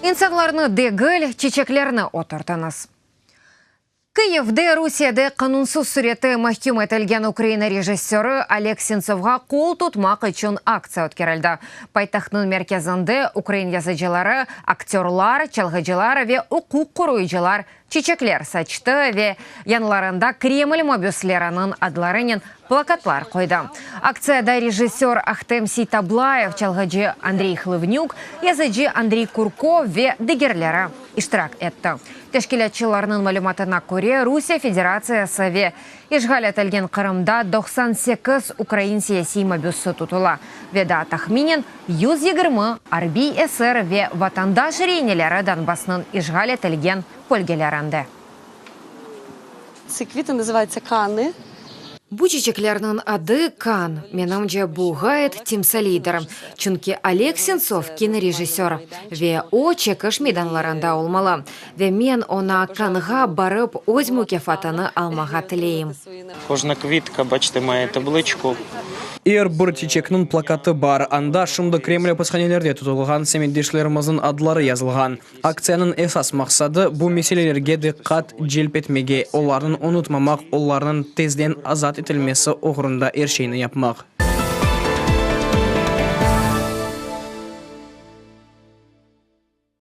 İnsanlarnı degil, çiçeklerni oturtıñız. Kıyivde Rusiyede qanunsız sürette mahküm etilgen Ukraina rejissörı Oleg Sentsovğa qol tutmaq içün aktsiya ötkerildi. Paytahtnıñ merkezinde ukrain yazıcıları, aktörlar, çalğıcılar ve uquq qoruyıcılar çiçekler saçtı ve yanlarında Kreml mabüsleriniñ adlarınen plakatlar qoydı. Aktsiyada rejissör Ahtem Seytablayev, çalğıcı Andrey Hlıvnük, yazıcı Andriy Kurkov ve digerleri iştirak etti. Teşkilâtçılarnıñ malümatına köre, Rusiye Federatsiyası ve işğal etilgen Qırımda 98 ukrain siyasiy mabüsi tutula ve daa tahminen 120 arbiy esir ve vatandaş reineleri Donbassnıñ işğal etilgen bölgelerinde. Ці квіти називаються кани. Bu çiçeklerniñ adı Kan. Menimce, bu ğayet timsaliydir, çünki Oleg Sentsov kinorejissör ve o, çekiş meydanlarında olmalı. Ve men oña Kanğa barıp, öz mukâfatını almağa tileyim. Kojna kvitka, baçte, maye tabliçku. Er bir çiçekniñ plakatı bar, anda şimdi Kreml apishanelerde tutulğan semetdeşlerimizniñ adları yazılğan. Aktsiyanıñ esas maqsadı, bu meselelerge diqqat celp etmege, olarnıñ unutmamaq, olarnıñ tezden azat etilmesi oğrunda er şeyni yapmaq.